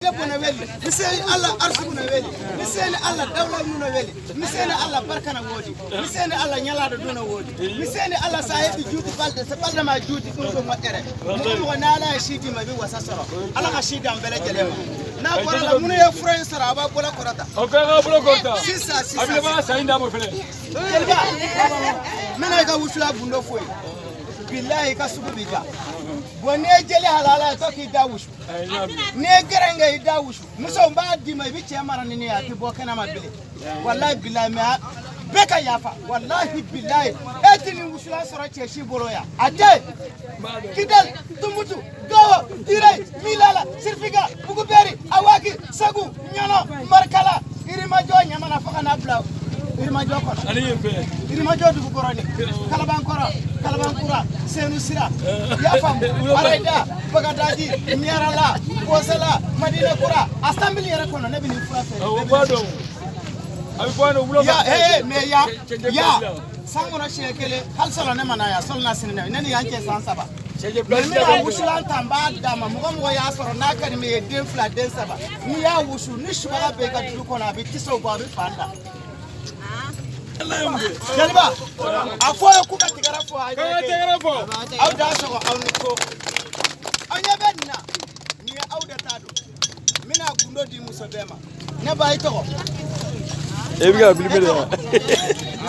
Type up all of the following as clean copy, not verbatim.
Debbo no weeli, mi seeni Allah arsugu no weeli, mi seeni Allah dawla mum no weeli, mi seeni Allah barka no woodi, mi seeni Allah ñalaɗo du no woodi, mi seeni Allah sa heeɓi juuti balɗe, so balɗe ma juuti ɗum ɗum moƴƴere mogo mogo naala e siidima ɓe wasa soro ala ka siidam bele jelema n'a bɔra la minnu ye fura in sɔrɔ a b'a bolo kɔrɔta. O kɛ ka bolo kɔrɔta. Sisan A bɛ sisan laban san in d'a ma fɛnɛ. Jeliba, n bɛna i ka wusula gundo fɔ ye. Bilahi, i ka sugu b'i ja. Bon, n'i ye jeli halala ye, to k'i da wusu. N'i ye gɛrɛnkɛ, i da wusu. Muso, n b'a d'i ma, i bɛ cɛ mara ni ne ye, a tɛ bɔ kɛnɛma bilen. Walahi bilahi, mɛ bɛɛ ka yafa. Walahi bilahi, e tɛ nin wusulan sɔrɔ cɛ si bolo yan. A tɛ Kidal, Tumutu, Gawo, Direy, Milala, Sirifika, Buguberi, Awaki, Segu, Ɲɔnɔ, Marikala, Yirimajɔ, Ɲamana, fo ka n'a bila Yirimajɔ kɔnɔ. Ale ye fɛn. Yirimajɔ dugukɔrɔni, Kalabankɔrɔ, Kalabankura, Senu Sira, i y'a faamu, Arayida, Bagadaji, Ɲarala, Kosala, Madina Kura, Assemblée yɛrɛ kɔnɔ, ne bɛ nin fura feere. O b'a dɔn. A bɛ bɔ a dɔn wula. Ya mais ya ya san kɔnɔ siɲɛ kelen, hali sɔrɔ ne ma na yan sɔli na sini ne ni yan cɛ san 3. Cɛncɛn Mais n pilasi bɛna wusulan ta, n b'a d'a ma. Mɔgɔ mɔgɔ y'a sɔrɔ n'a ka di min ye, den fila, den saba, n'i y'a wusu ni subaga bɛ i ka du kɔnɔ, a bɛ tisow bɔ, a bɛ fan da. Jeliba, a fɔ ye k'u ka tigɛrɛ fɔ a ye. K'an ka tɛgɛrɛ fɔ. Aw da sɔgɔ, aw ni ko aw ɲɛ bɛ nin na, nin ye aw de ta don. N bɛna gundo di muso bɛɛ ma. Ne ba, i tɔgɔ? E bɛ ka filmer de wa?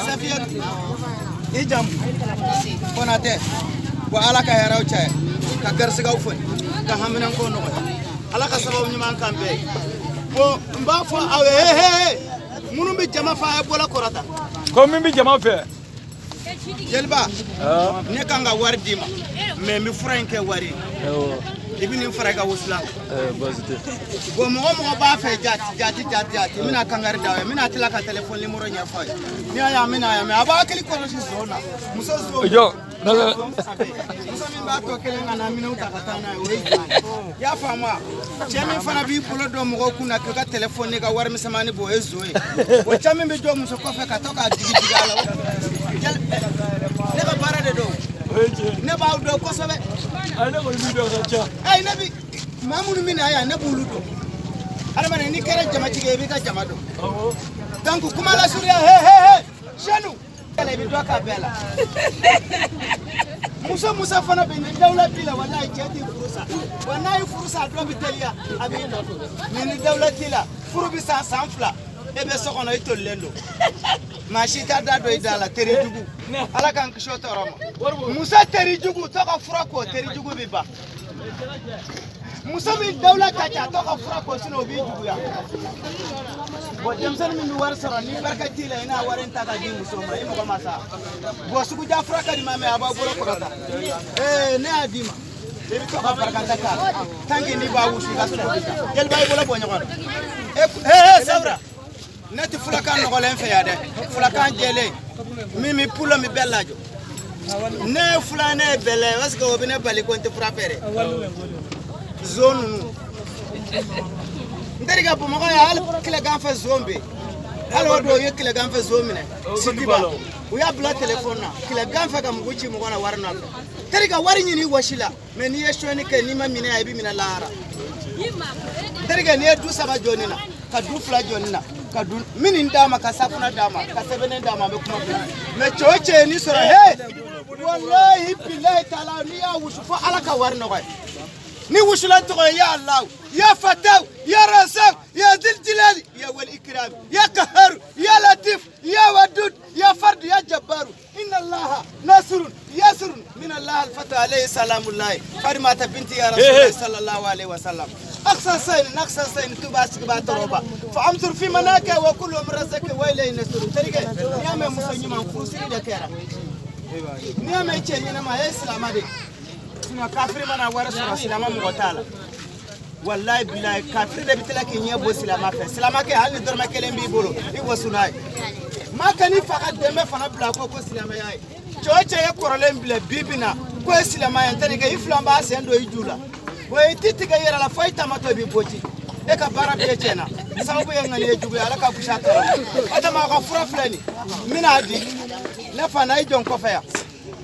Safiyatu, i jamu? Konatɛ. Bon, Ala ka hɛrɛw caya, ka garisigɛw foni, ka haminanko nɔgɔya, Ala ka sababu ɲuman kan bɛɛ ye. Bon, n b'a fɔ aw ye, he he, minnu bɛ jama fɛ, a ye bolo kɔrɔta. Ko min bɛ jama fɛ. Jeliba, ne kan ka wari d'i ma, mais n bɛ fura in kɛ wari ye. I bɛ nin fara i ka wusulan kan. Baasi tɛ. Bon, mɔgɔ mɔgɔ b'a fɛ, jati jati jati jati, n bɛna kangari d'aw ye, n bɛna tila ka téléphone numéro ɲɛfɔ aw ye. N'i y'a ye an bɛna yan, mais a b'a hakili kɔlɔsi zon na, muso zon. Jɔ. Muso min b'a tɔ kelen ka na minɛnw ta ka taa n'a ye, o ye jɔn ye? I y'a faamu wa? Cɛ min fana b'i bolo don mɔgɔw kun na k'i ka téléphone n'i ka wari misɛnmanin bɔ, o ye zon ye. O cɛ min bɛ jɔ muso kɔfɛ ka to k'a digi digi a la, ne ka baara de don. O ye tiɲɛ. Ne b'aw dɔn kosɛbɛ. Ayi, ne kɔni b'i dɔn ka ca. Ayi, ne bi maa minnu bɛ na yan, ne b'olu dɔn. Adamaden, n'i kɛra jamatigi ye, i b'i ka jama dɔn. Awɔ. Donc kuma lasurunya, he he he, jeune, i bɛ dɔ k'a bɛɛ la. Muso muso fana bɛ ni dawula b'i la, walayi, cɛ t'i furu sa. Wa n'a ye furu sa, a dɔ bɛ teliya, a b'i nɔfɛ. Mais ni dawula t'i la, furu bɛ sa san 2, e bɛ so kɔnɔ, i tolilen don, maa si t'a da don i da la. Teri jugu, Ala k'an kisi o tɔɔrɔ ma. Muso teri jugu, to ka fura ko, teri jugu bɛ ban. Muso min dawula ka ca, to ka fura ko, sinon o b'i juguya. Bon, denmisɛnnin min bɛ wari sɔrɔ, ni barika t'i la, i n'a wari in ta ka di muso ma, i mɔgɔ ma sa. Bon, suguja fura ka di ma, mais a b'aw bolo kɔrɔta. Ee, ne y'a d'i ma, i bɛ to ka barikata k'a la tant que n'i b'a wusu, i ka sugu bɛ taa. Jeliba, i bolo bɔ ɲɔgɔn na. E he he, sawura, ne tɛ fulakan nɔgɔlen fɛ yan dɛ, fulakan jɛlen min bɛ pulo min bɛɛ lajɔ. Ne ye fula, ne ye bɛlɛ, parce que o bɛ ne bali ko n tɛ fura feere. Zon ninnu, n terikɛ, Bamakɔ yan, hali tilegan fɛ zon bɛ yen. Hali o don, u ye tilegan fɛ zon minɛ Sitiba, u y'a bila telefɔni na tilegan fɛ ka mugu ci mɔgɔ na wari nɔfɛ. Terikɛ, wari ɲini i wɔsi la, mais n'i ye sonyɛni kɛ, n'i ma minɛ yan, i bɛ minɛ lahara. N terikɛ, n'i ye du saba jɔ nin na, ka du fila jɔ nin na, ka du min nin d'a ma, ka safunɛ d'a ma, ka sɛbɛnnen d'a ma, an bɛ kuma fɛ. Mais cɛ o cɛ ye nin sɔrɔ, he, walahi bilahi taala, n'i y'a wusu fo Ala ka wari nɔgɔya. Ni wusulan tɔgɔ ye: ya Allah, ya Fataw, ya Razak, ya Zil Jilali, ya Wal Ikram, ya Kaharu, ya Latif, ya Wadud, ya Fard, ya Jabbaru, inna Allaha nasirun yasirun min Allah al-Fata alayhi salamullahi Fatimata binti ya Rasulullah sallallahu alayhi wa sallam. أقصى سين نقصى سين تبا سكبا تروبا فأمطر في مناك وكل من رزق وإليه نسر. تريكه نيامة مسلم فروسي دكارا نيامة تشيني ما هي سلامة دي suna kafiri mana wari sɔrɔ, silama mɔgɔ t'a la. Wallahi bilahi, kafiri de bɛ tila k'i ɲɛ bɔ silama fɛ. Silama kɛ, hali ni dɔrɔmɛ kelen b'i bolo, i waso n'a ye. Maa kan'i fa ka dɛmɛ fana bila ko silamɛya ye. Cɛ o cɛ ye kɔrɔlen bila bi bi na ko ye silamɛya ye, n terikɛ, i filan b'a sen don i ju la. Wa i ti tigɛ i yɛrɛ la fo i taamatɔ i b'i gosi, e ka baara bɛɛ tiɲɛna. Sababu ye ŋaniya jugu ye, Ala ka kusi a tɔɔrɔ ma. O tuma, a ka fura filɛ nin, n bɛna di ne fa na, i jɔ n kɔfɛ yan.